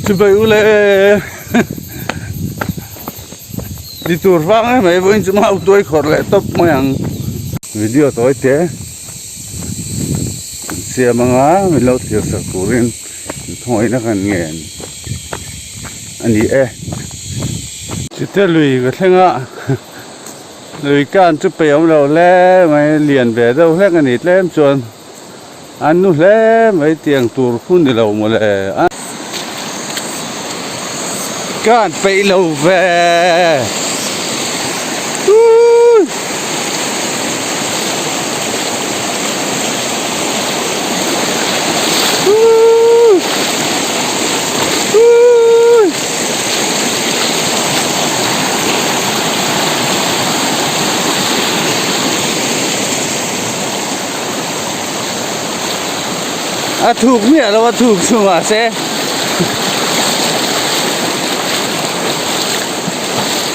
Chibai ule Ni tur vang em mai vawiin chu mau tuai khawrh leh tawp mai ang. Video tawi te an siam anga min lo thlir sak turin inthawina kan ngen a ni e. Chite lui ka thleng a lui kan chu peih awm lo hle mai lian ve deuh hlek a ni tlem chuan. An nu hle mai tiang tur khu ni lo maw le. Kan peih lo ve. A thuk miah lo a thuk chu mahse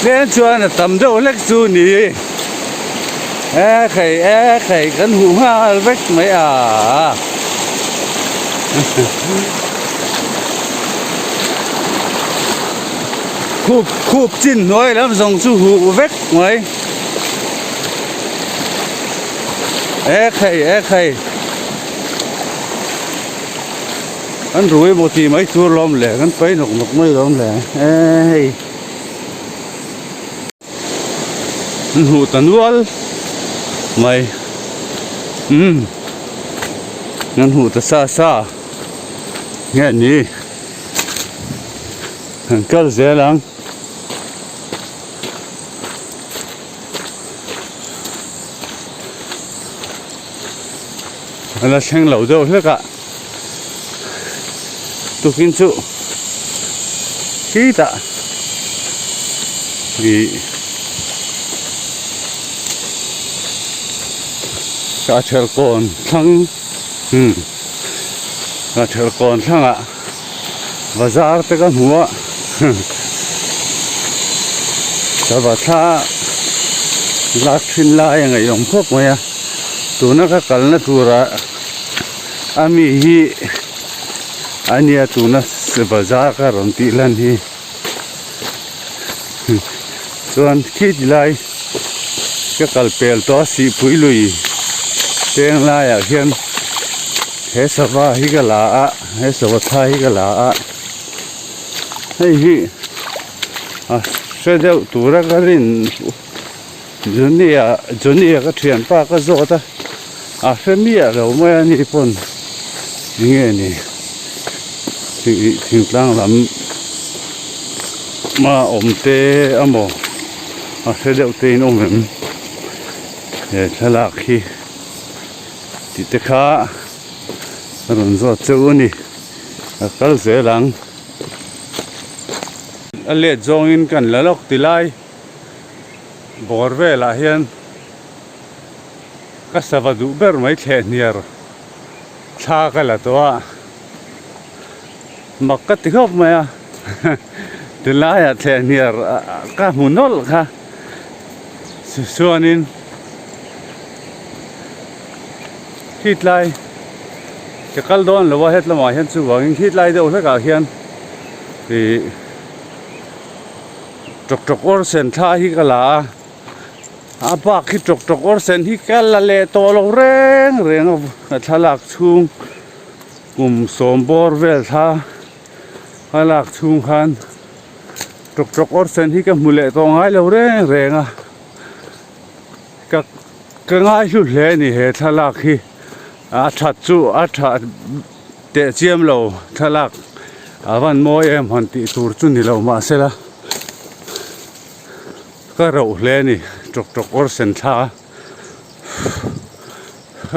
tlem chuan a tam deuh hlek chu ni e khai e khai kan huh nghal vek mai a khup khup chin hnuai lam zawng chu huh vek mai. E khai e khai An rui maw tih mai tur lawm le kan pai nawk nawk mai lawm le e hei An hmuh ta nual mai umm An hmuh ta sa sa nge ni An kal zel ang. A la thleng lo deuh hlek a tukin chu khitah ih Kahṭhelkawn thlang umm Kahṭhelkawn thlangah Bazar te ka hmu a sava thla lak thin lai a ngaihawm khawp mai a tuna ka kalna turah a mi hi a nia tuna bazar ka rawn tih lan hi chuan khi ti lai ka kal pel tawh a sihpui lui peng laiah hian he sava hi ka la a. He sava thla hi ka la a hei hi a hre deuh tura ka rin Johnny-a Johnny-a ka thianpa ka zawt a a hre miah lo mai a ni pawn enge ni thingtlang lam a awm te emaw a hre deuh te in awm em he thlalak hi tih te kha. A rawn zawt cheu a ni a kal zel ang a let zawngin kan la lawk ti lai bawr velah hian ka sava duh ber mai thleh hniar thla ka la tawh a mak ka ti khawp mai a tilaiah thleh hniar ka hmu nawlh kha chuanin. Khitlai ka kal dawn lo a hetlamah hian chuvangin khitlai deuh hlekah hian ih tawk tawk awr sen thla hi ka la a a bak hi tawk tawk awr sen hi ka la leh tawh lo reng reng a ka thlalak chhung kum sawm bawr vel thla ka lak chhung khan tawk tawk awr sen hi ka hmu leh tawh ngai lo reng reng a. Ka ka ngai hlu hle a ni he thlalak hi a that chu a tha teh chiam lo thlalak a van mawi em han tih tur chu ni lo mahsela ka rauh hle a ni tawk tawk awr sen thla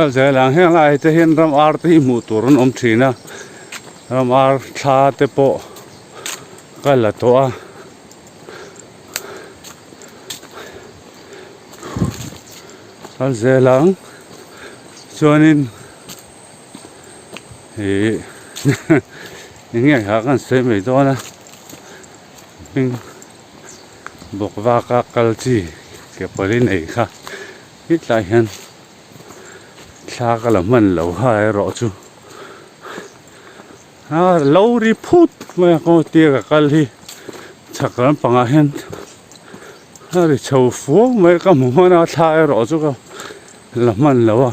a zel ang heng lai te hian ram ar te hi hmuh tur an awm thin a ram ar thla te pawh ka la tawh a. Kal zel ang chuanin ih eng nge kha kan sawi mai dawn a hming bawk vaka kal chi ke pali nei kha hetlai hian thla ka la hman lo ha erawh chu. A lo ri phut mai a kawng tir ka kal hi chhak lampangah hian a ri chho fuau mai a ka hmu hman a thla erawh chu ka la hman lo a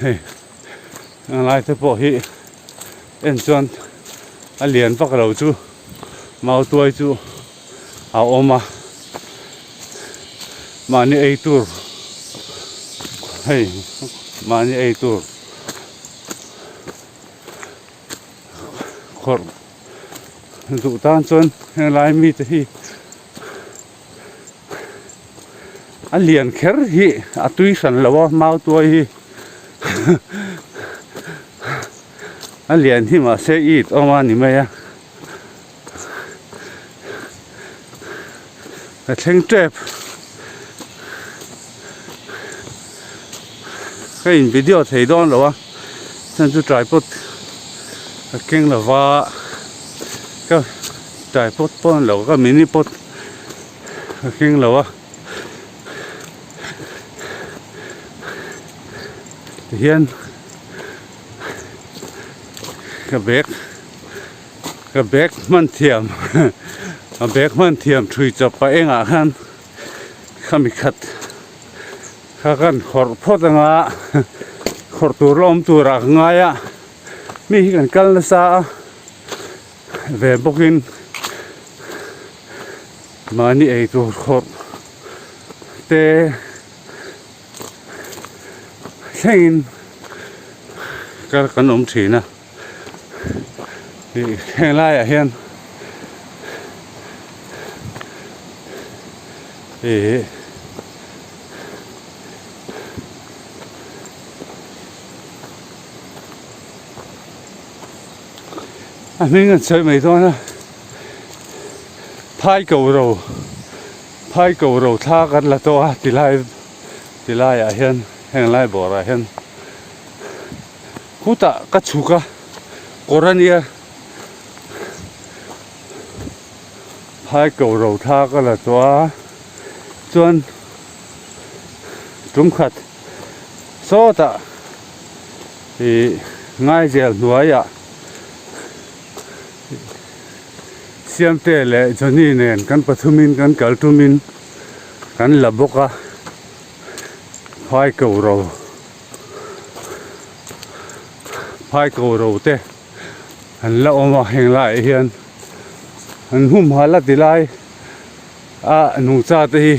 hei a lai te pawh hi en chuan a lian vak lo chu mautuai chu a awm a mahni ei tur hei mahni ei tur khawrh duh tan chuan helai mite hi a lian kher hi a tui hran lo a mautuai hi a lian hi mahse it awm a ni mai a. Ka thleng tep ka in video thei dawn lo a chuan chu tripod ka keng lo va ka tripod pawh a ni lo ka mini pot ka keng lo a tihian ka bag. Ka bag hman thiam ka bag hman thiam thui chawp pah engah khan khami khat kha kan khawrh phawt anga khawrh tur la awm turah ka ngai a mi hi kan kal nasa a ve bawkin mahni eitur khawrh te thlengin kal kan awm thin a. Ih heng laiah hian ih a hming an sawi mai dawn a phai ko ro phai ko ro thla kan la tawh a ti lai ti laiah hian heng lai bawrah hian. Khutah ka chhuk a, kawr a nia. Phai ko ro thla ka la tawh a, chuan tum khat sawtah ih Ngaizel hnuaiah Siamte leh Johnny nen kan pathumin kan kal tumin kan la bawk a, phai ko ro. Phai ko ro te an la awm a heng laiah hian an humhalh a ti lai a nungcha te hi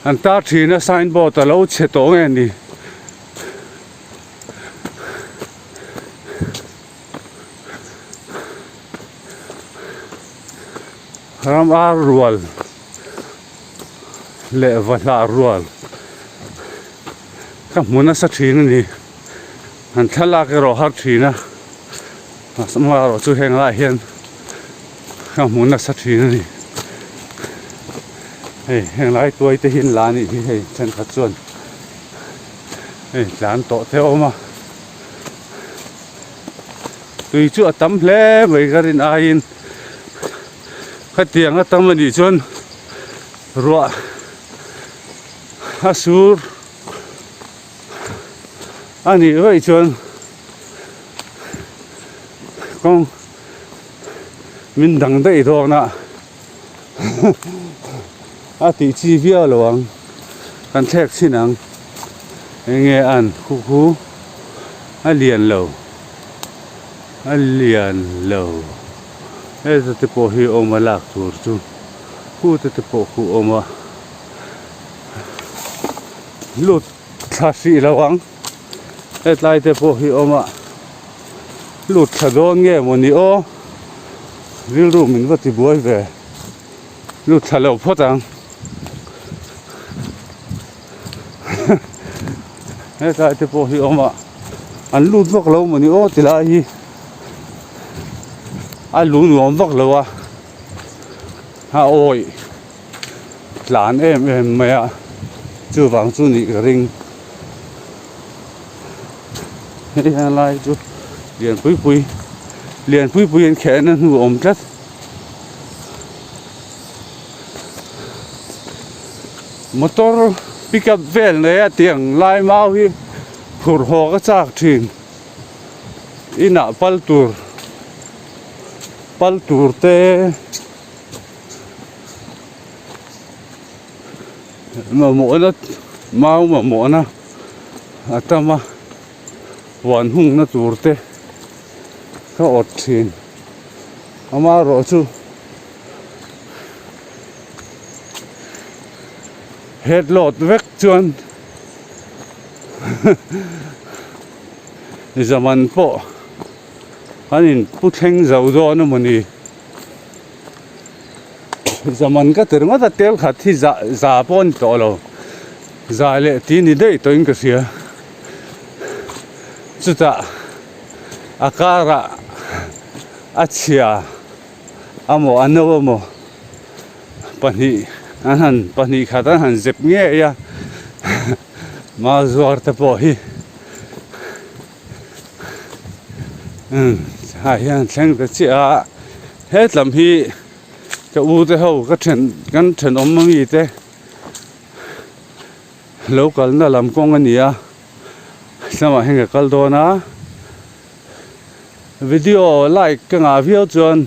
an tar thin a sign board a lo chhe tawh nge ni. Ram ar rual leh va hlah rual ka hmu nasa thin a ni an thlalak erawh har thin a amaherawh chu heng laiah hian ka hmu nasa thin a ni hei heng lai tuai te hi an la anih hi hei thenkhat chuan hei tlan tawh te a awm a. Tui chu a tam hle mai ka rin aiin khatiang a tam a nih chuan ruah a sur a nih vaih chuan kawng min dang daih dawn a a tih chi viau lo ang kan thlek chhin ang eng nge an khu khu a lian lo a lian lo heta te pawh hi awm a lak tur chu khute te pawh khu awm a lut thla hrih lo ang hetlai te pawh hi awm a lut thla dawn nge mawni aw rilru min va ti buai ve lut thla lo phawt ang hetlai te pawh hi awm a an lut vak lo mawni aw ti lai hi a lu nuam vak lo a a awih tlan em em mai a chuvang chu nih ka ring hei a lai chu lian pui pui lian pui pui an kheh na hnu a awm tlat motor pickup vel nei a tiang lai mau hi phur haw ka chak thin. Inah pal tur pal tur te mamawhna mau mamawhna a tam a huan hungna tur te ka awt thin amaherawh chu head load vek chuan zaman pawh an in pu thleng zo dawn a mawni zaman ka ti ringawt a tel khat hi za za pawh a ni tawh lo za leh tih ni daih tawhin ka hria chutah a karah a chhia amaw a no amaw pahnih an han pahnih khat an han zep ngei a mau zuar te pawh hi umm ah hian thleng ta chiah a hetlam hi ka u te ho ka then kan thenawm ami te lo kalna lam kawng a ni a lamah hian ka kal dawn a video like ka ngah viau chuan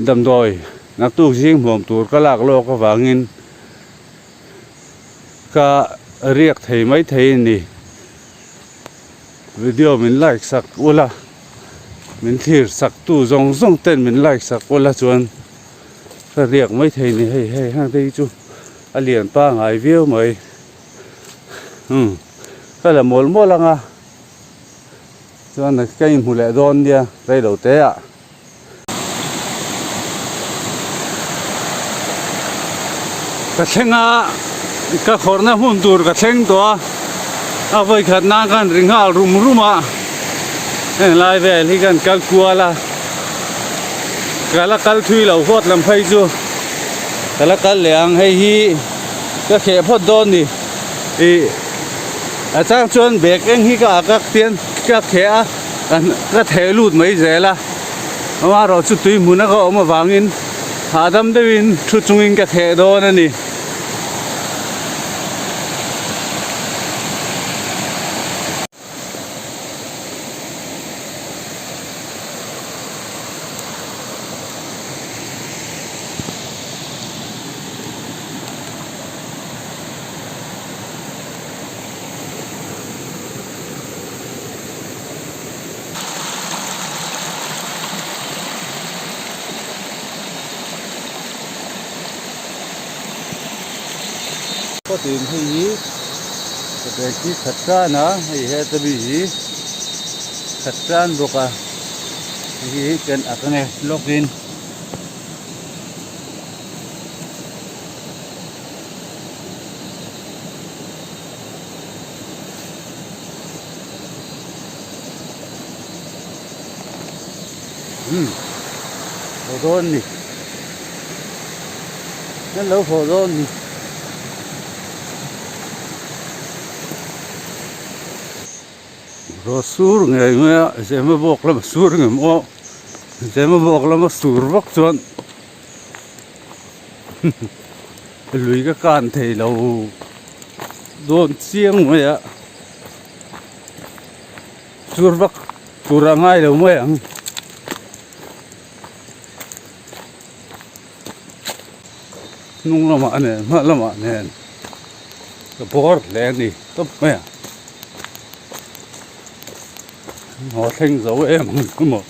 damdawi naktuk zing hmuam tur ka lak lawk avangin ka riak thei mai thei a ni video min like sak ula min thlir sak tu zawng zawng ten min like sak ula chuan ka riak mai thei a ni hei hei heng te hi chu a lian pangai viau mai umm ka la mawl mawl ang a chuan ka inhmu leh dawn nia reilo te ah. Ka thleng a, ka khawrhna hmun tur ka thleng tawh a, a vawi khat nan khan ri nghal rum rum a, heng lai vel hi kan kal kual a, ka la kal thui lo phawt lam phei chu ka la kal leh ang hei hi ka kheh phawt dawn ni ih a chang chuan bag eng hi ka ak ak tian ka kheh a ka theh lut mai zel a. Amaherawh chu tui hmun a ka awm avangin hahdam deuhin thu chungin ka theh dawn a ni. Khawtin hei hi ka bag hi khat tan a hei heta mi hi khat tan bawk a hei hi kan ak ange lawk in. Umm haw dawn ni nan lo haw dawn ni raw sur ngei mai a zema bawk lama sur ngem aw zema bawk lama sur vak chuan lui ka kan thei lo dawn chiang mai a. Sur vak tur a ngai lo mai ang. Hnung lamah nen hma lamah nen ka bawr hle a ni tawp mai a. Haw thleng zo em ang chu maw.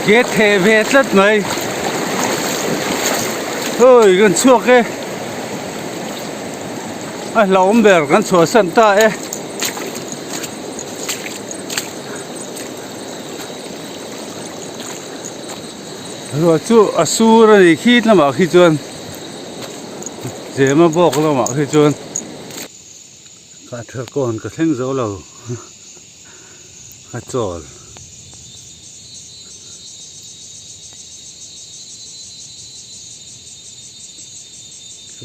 Ke theh ve tlat mai. Oi kan chhuak e. A hlauhawm ber kan chhuahsan ta e. Ruah chu a sur a ni khi lamah khi chuan zema bawk lamah khi chuan ka thar kawn ka thleng zo lo a chawl.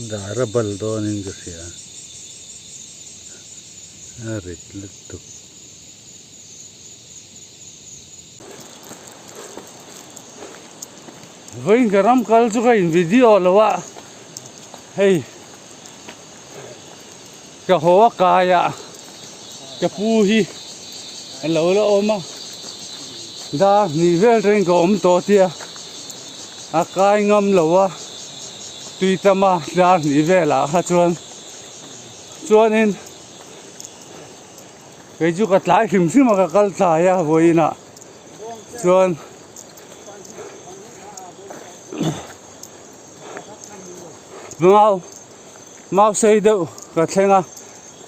Dar a bal dawnin ka hria a rit lutuk. Vawiin ka ram kal chu ka in video lo a hei ka haw a kai ah ka pu hi a lo la awm a dar hnih vel reng ka awm tawh tia a kai ngam lo a tui tam a dar hnih velah kha chuan chuanin. Kei chu ka tlai hrim hrim a ka kal tlai a vawiin ah chuan mau mau sei deuh ka thleng a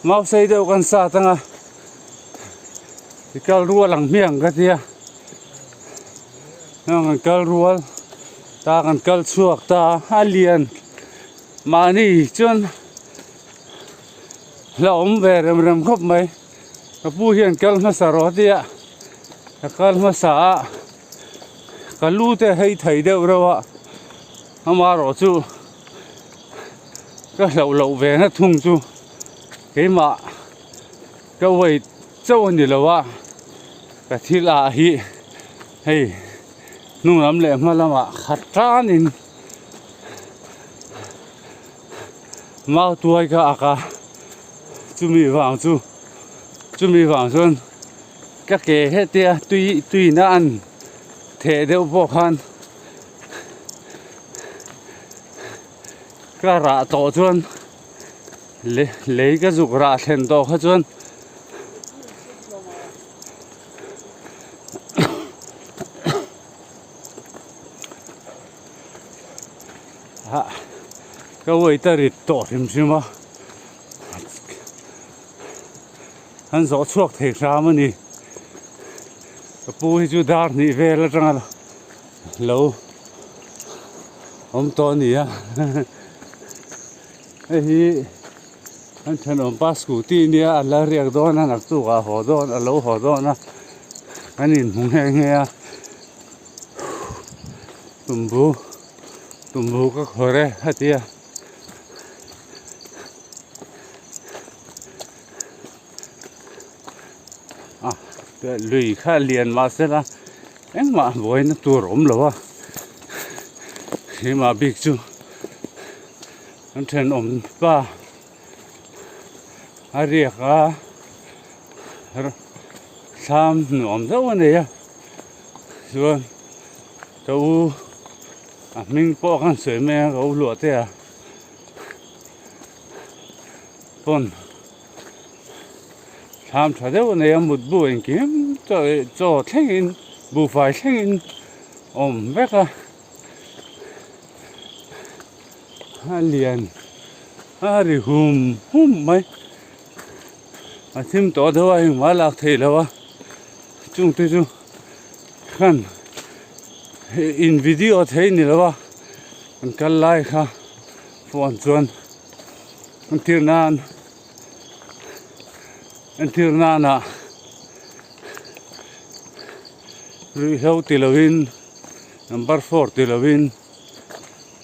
mau sei deuh kan sat ang a i kal rual ang hmiang ka tia kan kal rual ta kan kal chhuak ta a lian mahni chuan. Hlauhawm ve rem rem khawp mai ka pu hian kal hmasa rawh tia ka kal hmasa a ka lu te hei thei deuh reuh a amaherawh chu ka hlauh loh ve na thung chu keimah ka weight chauh a ni lo a ka thil ah hi hei hnung lam leh hma lamah khat tanin. Mau tuai kha ak a chumi vang chu chumi vang chuan ka ke hetia tui tuina an theh deuh pawh khan ka rah tawh chuan lei ka zuk rah thlen tawh kha chuan. Ah ka weight a rit tawh hrim hrim a an zawh chhuak thei hram a ni ka pu hi chu dar hnih vel atanga lo awm tawh a ni a hei hi an thenawm pa scooty nia a la riak dawn a naktuk ah a haw dawn a lo haw dawn a an inhmu nghe nghe a. Tumbu tumbu ka khawr e a ti a ah lui kha lian mahse la engmah buaina tur a awm lo a keimah bik chu an thenawm pa a riak a thlam nuam deuh a nei a. Chuan ka u a hming pawh khan sawi mai a ka u luah te a pawn thlam tha deuh a nei a mut bu engkim chaw eh chaw thlengin buhfai thlengin a awm vek a a lian a ri hum hum mai a thim tawh deuh a engmah a lak theih loh a. Chung te chu khan in video thei ni lo a an kal lai kha phone chuan entir nan entir nana ruihhlo ti lovin number four ti lovin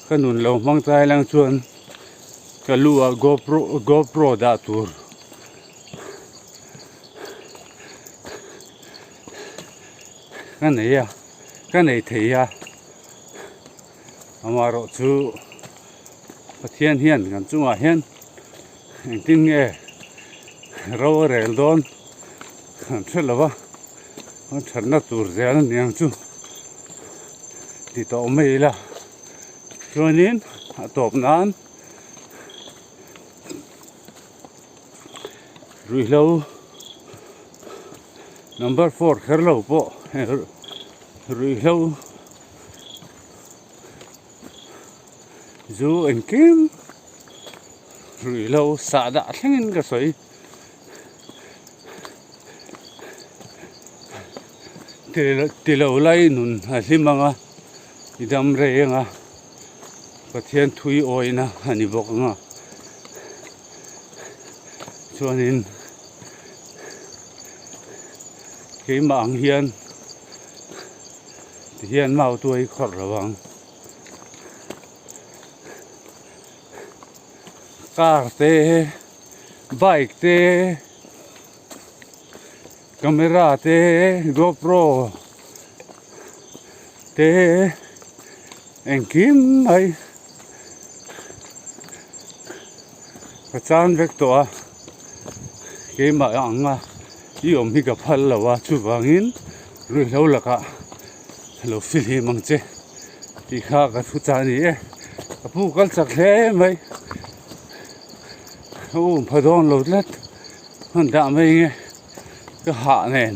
ka nun lo hmang tlai lang chuan ka lu ah gopro gopro dah tur. Ka nei a ka nei thei a amaherawh chu Pathian hian kan chungah hian engtin nge ro a rel dawn kan hre lo va a thatna tur zel a niang chu ti tawh mai ila chuanin a tawp nan. Ruihhlo number four kher lo pawh. Ruihhlo zu engkim ruihhlo sahdah thlengin ka sawi. Ti lo lai nun a hlim ang a, i dam rei ang a, Pathian thui awihna a ni bawk ang a. Chuanin keimah ang hian tihian mau tuai khawrh lo ang. Car te bike te camera te gopro te engkim mai ka chan vek tawh a keimah ang a i awm hi ka phal lo a chuvangin ruihhlo lakah lo fihlim ang che tih kha ka thu chah a ni e ka pu kal chak hle mai ka um pha dawn lo tlat hman dah mai nge ka hah nen.